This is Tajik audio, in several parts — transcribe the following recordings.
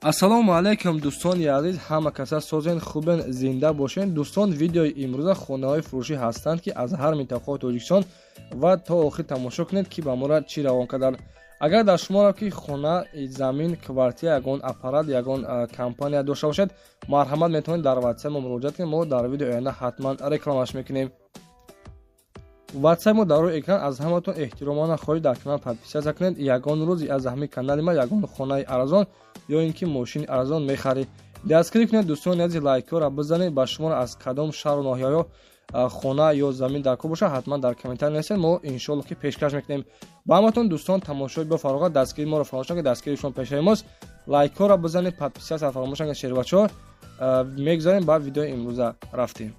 Ассалому алайкум, дӯстони азиз, ҳама каса созен, хубен, зинда бошен. Дӯстон, видеои имрӯза хонаҳои фурӯшӣ ҳастанд, ки аз ҳар минтақаи Тоҷикистон, ва то охир тамошо кунед, ки ба моро чӣ равон карданд. Агар дар шуморо ки хона, замин, квартира, ягон аппарат, ягон компания дошта бошед, марҳамат, метавонед дар ватсап мо муроҷиат кунед. Мо дар видеои оянда ҳатман рекламаш мекунем. Ватсап мо дар рӯи экран. Аз ҳаматон эҳтиромона хоҳиш, дар канал подписаться кунед. Ягон рӯз аз ҳамин канали ма ягон хонаи арзон ё ин ки мошини арзон мехаред. Дастгирӣ кунед, дӯстони азиз, лайкҳоро бизанед. Ба шуморо аз кадом шаҳру ноҳияҳо хона ё замин дар кор бошад, ҳатман дар комментарий нависед, мо иншоалло ки пешкаш мекунем ба ҳаматон. Дӯстон, тамошои бо фароғат, дастгирии моро фаромӯш накунед, дастгирии шумо пешаи мост. Лайкҳоро бизанед, подписаться фаромӯш накунед. Шербачаҳо, мегузарем ба видеои имрӯза, рафтем.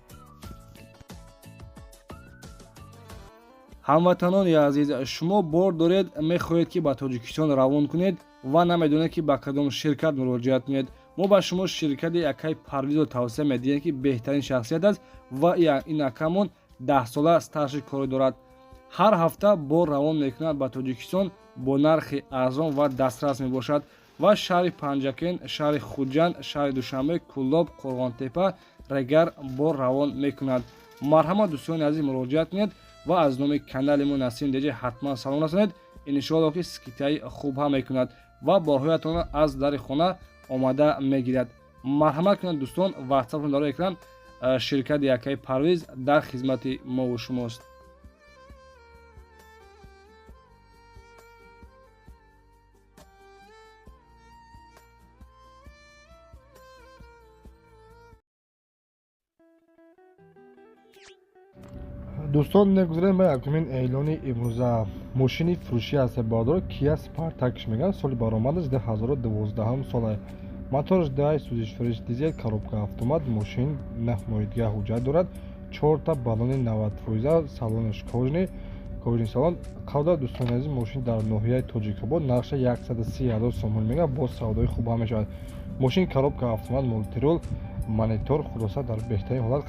Ҳамватанони азиз, шумо бор доред, мехоҳед, ки ба Тоҷикистон равон кунед ва намедонед, ки ба кадом ширкат муроҷиат кунед. Мо ба шумо ширкати акаи Парвизро тавсия медиҳем, ки беҳтарин шахсият аст ва ин акамон 10-сола стажи корӣ дорад. Ҳар ҳафта бор равон мекунад ба Тоҷикистон, бо нархи арзон ва дастрас мебошад ва шаҳри Панҷакент, шаҳри Хуҷанд, шаҳри Душанбе, Кӯлоб, Қурғонтепа, Регар бор равон мекунад. Марҳамат, дӯстони азиз, муроҷиат кунед ва аз номи канали мо Насим Деҷи ҳатман салом расонед. Иншоалло ки скидкаи хуб ҳам мекунад ва борҳоятонро аз дари хона омада мегирад. Марҳамат кунед, дӯстон, ватсапон дар экран. Ширкати акаи Парвиз дар хизмати мову шумост. Дӯстон, мегузарем ба якумин эълони имрӯза. Мошини фурӯшӣ аст, бародаро, Кия Спартакш мегӯянд, соли баромадаш 2012 сола, мотораш дай сӯзишфуриш дизел, коробка автомат. Мошин 9 моҳи дига ҳуҷҷат дорад, чорта баллони 90%, салонаш кожаный, кожаный салон қавда. Дӯстони азиз, мошин дар ноҳияи Тоҷикобод, нархша 130 000 сомон мегӯяд, боз савдои хуб ҳам мешавад. Мошин коробка автомат, мультирул, монитор, хулоса, дар беҳтарин ҳолат.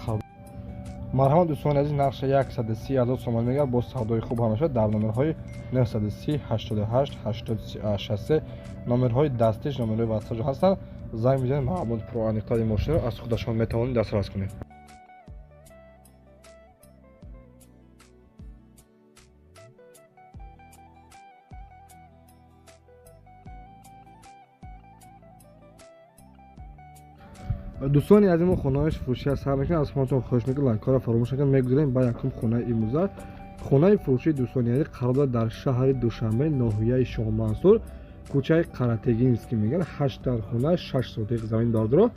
Марҳамат, дӯстони азиз, нархша 130 000 сомон мегӯяд, боз савдои хуб ҳам мешавад. Дар номерҳои 930 88 80 63, номерҳои дастиш, номерҳои ватсапшон ҳастанд, занг мезанед, маълумоти пуррааниқтари мошинро аз худашон метавонед дастрас кунед. Дӯстони азиз, мо хонаҳои фурӯшӣ аз сар мекунем. Аз ҳаматон хоҳиш мекунем, лайкҳоро фаромӯш накунед. Мегузарем ба якум хонаи имрӯза. Хонаи фурӯшии, дӯстони азиз, қарор дорад дар шаҳри Душанбе, ноҳияи Шоҳмансур, кӯчаи Қаратегинский мегӯянд, ҳашт дар хона, 6 сотих замин. Бародаро,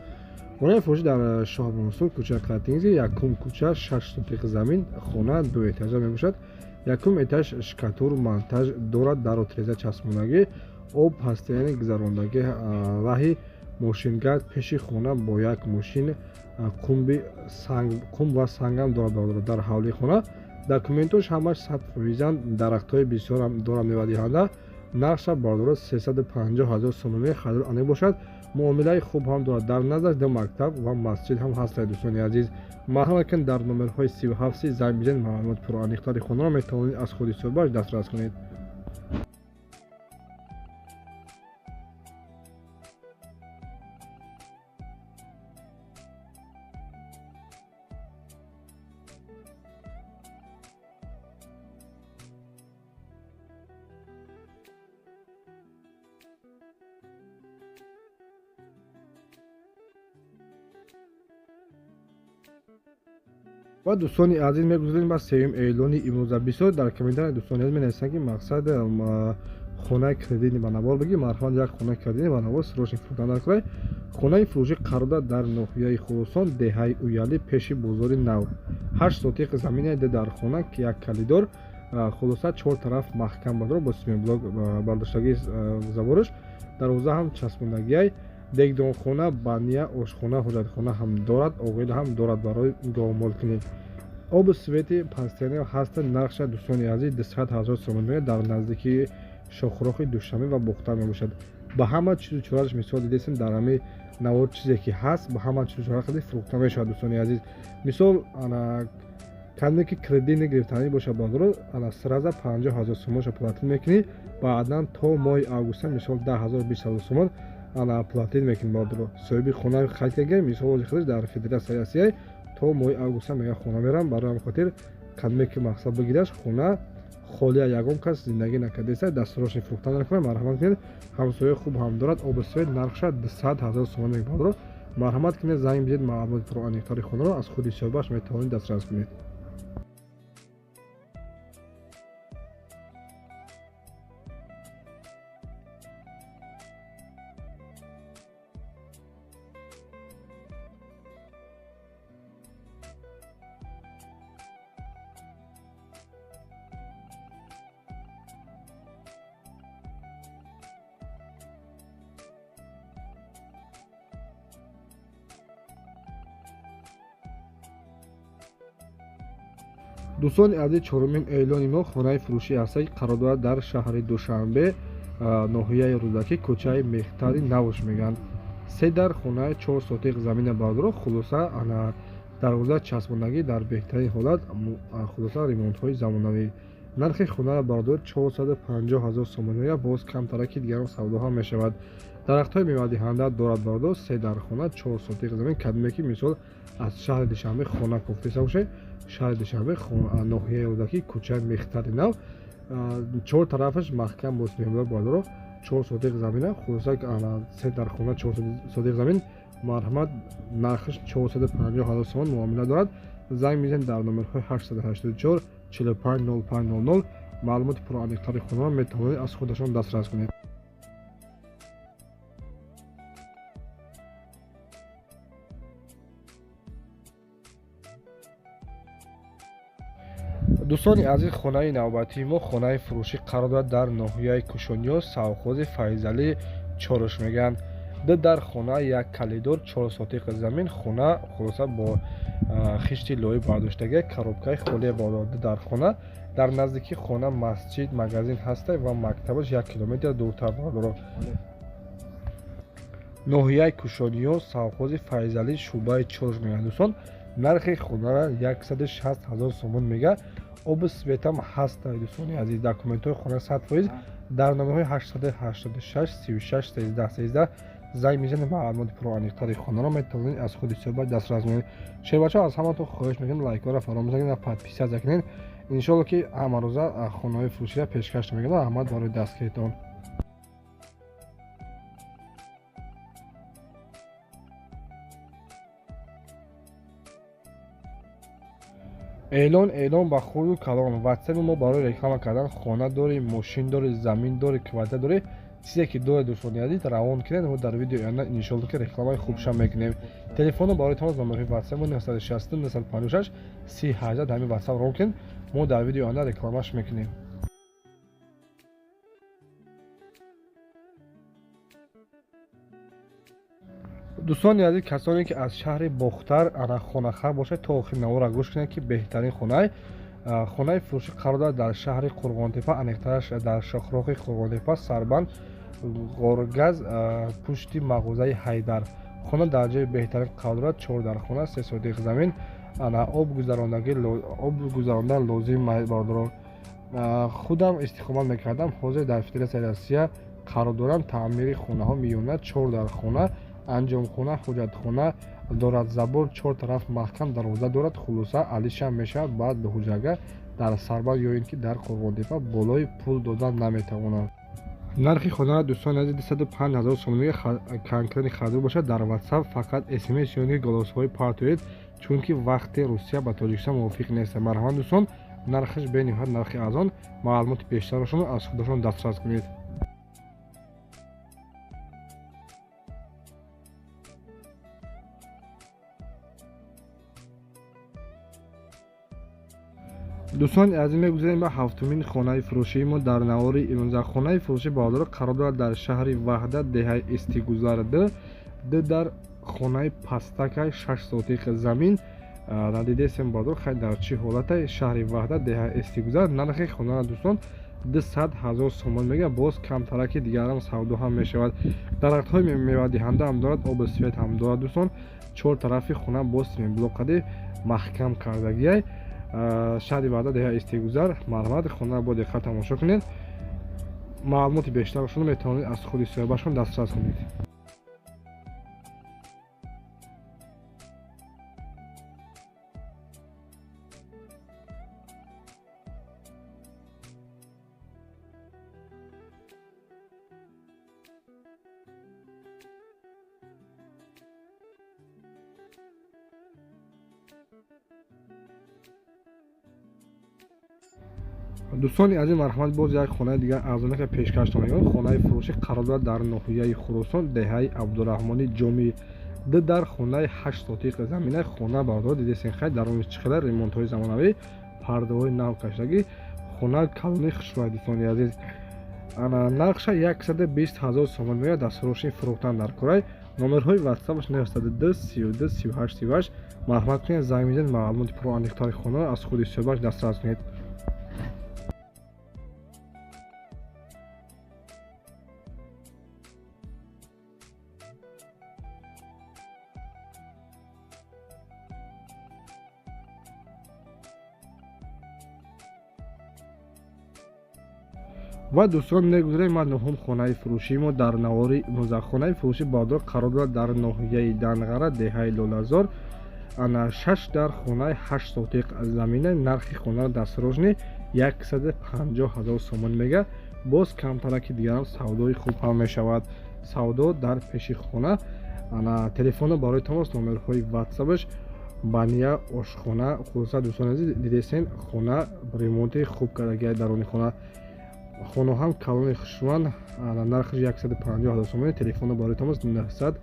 хонаи фурӯшӣ дар Шоҳмансур, кӯчаи Қаратегинский, якум кӯча, 6 сотих замин, хона ду этажа мебошад. Якум этаж штукатур, монтаж дорад, дару тиреза часпондагӣ, об ҳастаяни гузарондагӣ, раҳи мошингард пеши хона бо як мошин, қумби қум ва сангам дорад, бародаро, дар ҳавлии хона. Документош ҳамаш 100%-анд, дарахтҳои бисёрам дорад, мевадиҳанда. Нархша, бародаро, 350 000 сомонӣ, харидор аниқ бошад. Муомилаи хуб ҳам дорад, дар наздаш ду мактаб ва масҷид ҳам ҳастад. Дӯстони азиз, марҳамат кунед, дар номерҳои 37 занг бизанед, маълумоти пуррааниқтари хонаро метавонед аз худи соҳибаш дастрас кунед. Ва, дӯстони азиз, мегузарем ба сеюм эълони имрӯза. Бисёр дар комментария, дӯстони азиз, менависанд, ки мақсад хонаи кредитный ба навор бигир. Марҳамат, як хонаи кредитный ба навор срочно фурӯхтан дар кӯрай. Хонаи фурӯшӣ қарор дорад дар ноҳияи Хуросон, деҳаи Уялӣ, пеши бозори нав, 8 сотиқ замине, ду дар хона, як калидор, хулоса, чор тараф маҳкам, бародаро, бо семенблок бардоштагии забораш, дарвоза ҳам часпондагиай, дегдонхона, баня, ошхона, ҳоҷатхона ҳам дорад, оғил ҳам дорад барои говмолкунӣ. Обу свети постоянно ҳастанд. Нархша, дӯстони азиз, 200 000 сомон меояд. Дар наздикии шохроҳи Душанбе ва Бохтар мебошад. Ба ҳама чизу чораш, мисол, дидесем дар ҳамин навор, чизе ки ҳаст, ба ҳама чизу чора қади фурӯхта мешавад. Дӯстони азиз, мисол, ана кадме ки кредит гирифтанӣ бошад, бародаро, ана сразу 50 000 сомонша платить мекунӣ, баъдан то моҳи августа, мисол, 10 000, 20 000 сомон. ана платить мекунем бародаро. Соҳиби хона хайт кардем, мисол ҳозир худаш дар Федератсияи Россия то моҳи август мега хона мерам. Барои ҳамин хотир кадме ки мақсад бигираш, хона холия, ягон кас зиндагӣ накардааст, дастурошни фурӯхта накунад, марҳамат кунед. Ҳамсояи хуб ҳам дорад, оби свет. Нархша 200 ҳазор сомон мега бародаро. Марҳамат кунед, занг бизед, маълумоти пуррааниқтари хонаро аз худи соҳибаш метавонед дастрас кунед. Дӯстони азиз, чорумин эълони мо хонаи фурӯшӣ ҳаст, ки қарор дорад дар шаҳри Душанбе, ноҳияи Рӯдакӣ, кӯчаи Мехтари Навш мегӯянд. Се дар хонаи, 4 сотиқ замина бародаро. Хулоса, ана дарвоза часпондагӣ дар беҳтарин ҳолат, хулоса ремонтҳои замонавӣ. Нархи хонаро бародаро 450 ҳазор сомонӣ мегӯяд, боз камтараки дигарон савдо ҳам мешавад. Дарахтҳои мевадиҳанда дорад бародаро. Се дар хона, 4 сотиқ замин. Кадме ки мисол аз шаҳри Душанбе хона кофтеса бошед, шаҳри Душанбе, ноҳияи Рӯдакӣ, кӯчаи Мехтари Нав, чор тарафаш маҳкам боз мемонад бародаро. 4 сотиқ замина, хулоса се дар хона, 4 сотиқ замин. Марҳамат, нархаш 450 ҳазор сомон муомила дорад. Занг мезанед дар номерҳои 884 45 05 00. Маълумоти пуррааниқтари хонаро метавонед аз худашон дастрас кунед. Дӯстони азиз, хонаи навбатии мо хонаи фурӯшӣ қарор дорад дар ноҳияи Кушониё, совхози Файзалӣ Чоруш мегӯянд. Ду дар хона, як калидор, 4 сотиқ замин. Хона хулоса бо хишти лоӣ бардоштагӣ, коробкаи холия боло. Ду дар хона, дар наздикии хона масҷид, магазин ҳаста ва мактабаш 1 километр дуртар бародаро. Ноҳияи Кушониё, совхози Файзалӣ, шӯъбаи Чоруш мегӯянд. Дӯстон, нархи хонаро 160 ҳазор сомон мегӯяд. Оби светам ҳаста. Дӯстони азиз, документҳои хона 100%. Дар номерҳои 886 36 13 13 занг мезанед, маълумоти пуррааниқтари хонаро метавонед аз худи соҳибаш дастрас кунед. Шербачаҳо, аз ҳаматон хоҳиш мекунем, лайкҳоро фаромӯш накунед ва подписаться кунед. Иншоалло ки ҳамарӯза хонаҳои фурӯширо пешкаш мекунам. Раҳмат барои дастгиритон. Эълон, эълон ба хурду калон. Ватсапи мо барои реклама кардан. Хона дорӣ, мошин дорӣ, замин дорӣ, квартира дорӣ, чизе ки доред, дӯстони азиз, равон кунед. Мо дар видеои оянда иншоалло ки рекламаи хубша мекунем. Телефонро барои тамос номерҳои ватсап мо 960 956 30 18, ҳамин ватсап равон кунед, мо дар видеои оянда рекламаш мекунем. Дӯстони азиз, касоне ки аз шаҳри Бохтар ана хонахар бошад, то охири навора гӯш кунед, ки беҳтарин хонаи фурӯшӣ қарор дорад дар шаҳри Қурғонтепа, аниқтараш дар шохроҳи Қурғонтепа, сарбанд Ғоргаз, пушти мағозаи Ҳайдар. Хона дар ҷои беҳтарин қарор дорад, 4 дар хона, 3 сотиқ замин. Ана об гузарондан лозим бародарон. Худам истиқомат мекардам, ҳозир дар Федератсияи Россия қарор дорам. Таъмири хонаҳо миёна, 4 дар хона, анҷомхона, ҳуҷҷатхона дорад, забор чор тараф маҳкам дарвоза дорад. Хулоса алиша мешавад баъд ба ҳуҷрага дар Сарбанд ё ин ки дар Қурғонтепа болои пул додан наметавонад. Нархи хонаро, дӯстони азиз, 205 ҳазор сомонӣ конкретни харидор бошад, дар WhatsApp фақат SMS ё ин ки голосҳои партоед, чунки вақти Русия ба Тоҷикистон мувофиқ нест. Марҳамат, дӯстон, нархаш бениҳоят нархи арзон. Маълумоти бештарро шумо аз худашон дастрас кунед. Дӯстони азиз, мегузарем ба ҳафтумин хонаи фурӯшии мо дар навори имрӯза. Хонаи фурӯшӣ бародаро қарор дорад дар шаҳри Ваҳдат, деҳаи Истигузар д дар хонаи пастакай, 6 сотиқ замин. Надидесем бародаро, хай дар чӣ ҳолате. Шаҳри Ваҳдат, деҳаи Истигузар. Нархи хонаро, дӯстон, 200 ҳазор сомон мегӯяд, боз камтараки дигарам савдо ҳам мешавад. Дарахтҳои мевадиҳанда ҳам дорад, оби свет ҳам дорад. Дӯстон, чор тарафи хона боз блокади маҳкам кардагиай. Шаҳри Ваҳдат, деҳаи Истигузар. Марҳамат, хонаро бо диққат тамошо кунед. Маълумоти бештарро шумо метавонед аз худи соҳибашон дастрас кунед. Дӯстони азиз, марҳамат, боз як хонаи дигар арзонака пешкаштон мекунем. Хонаи фурӯшӣ қарор дорад дар ноҳияи Хуросон, деҳаи Абдураҳмони Ҷомӣ. Ду дар хонаи 8 сотиқ замина. Хона, бародаро, дидесен, хай, даруни чӣ қадар ремонтҳои замонавӣ, пардаҳои нав кашидагӣ. Хона калони хушрӯй, дӯстони азиз. Ана нархша 120 000 сомон меояд, дастфурӯши фурӯхтан дар корай. Номерҳои ватсапаш 902 32 38 38. Марҳамат кунед, занг мезанед, маълумоти пуррааниқтари хонаро аз худи соҳибаш дастрас кунед. Ва дӯстон, мегузарем ма нуҳум хонаи фурӯшии мо дар навори имрӯза. Хонаи фурӯшӣ, бародар, қарор дорад дар ноҳияи Данғара, деҳаи Лолазор. Ана шаш дар хонаи 8 сотиқ замина. Нархи хонаро дастфурӯшни 150 000 сомон мега. Боз камтараки дигарам савдои хуб ҳам мешавад. Савдо дар пеши хона. Ана телефоно барои тамос, номерҳои ватсапаш, бания, ошхона. Хулоса, дӯстони азиз, дидесен, хона ремонти хуб кардагиай даруни хона. Хона ҳам калони хушрӯянд. Нархаш 150 000 сомонӣ. Телефоно барои тамос 910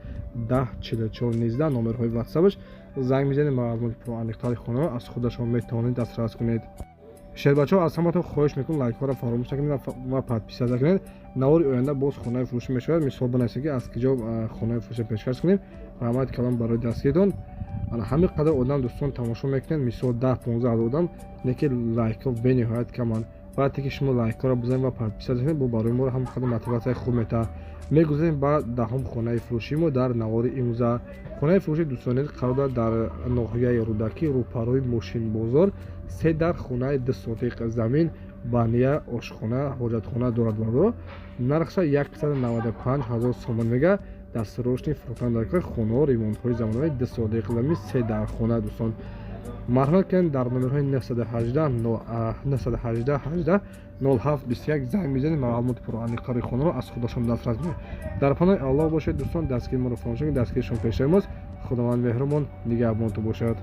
44 19, номерҳои ватсапаш. Занг мезанед, маълумоти пуррааниқтари хонаро аз худашон метавонед дастрас кунед. Шербачаҳо, аз ҳаматон хоҳиш мекунам, лайкҳоро фаромӯш накунед ва подписаться кунед. Навори оянда боз хонаи фурӯшӣ мешавад. Мисол бинависед, ки аз киҷо хонаи фурӯшӣ пешкаш кунем. Раҳмати калон барои дастгиритон. Ана ҳамин қадар одам, дӯстон, тамошо мекунед, мисол 10-15 ҳазор одам, не ки лайкҳо бениҳоят каманд. Вақте ки шумо лайкҳоро бизанед ва подписаться кунед, бо барои моро ҳам қадар мотиватсияи хуб метаҳад. Мегузарем ба даҳум хонаи фурӯшии мо дар навори имрӯза. Хонаи фурӯшии, дӯстони, қарор дорад дар ноҳияи Рӯдакӣ, рӯпарӯи мошинбозор. Се дар хонаи 2 сотиқ замин, бания, ошхона, ҳоҷатхона дорад, бародаро. Нархша 195 000 сомон мега. Дастфурӯшни фурӯхтан дар кор. Хонаҳо ремонтҳои замонавӣ, 2 сотиқ замин, се дар хона. Дӯстон, марҳамат кунед, дар номерҳои 918 918 18 07 21 занг мезанед, маълумоти пуррааниқтари хонаро аз худашон дастрас кунед. Дар паноҳи Аллоҳ бошед, дӯстон. Дастгири моро фаромӯш накунед, дастгири шумо пешаи мост. Худованд меҳрубон нигаҳбонтон бошад.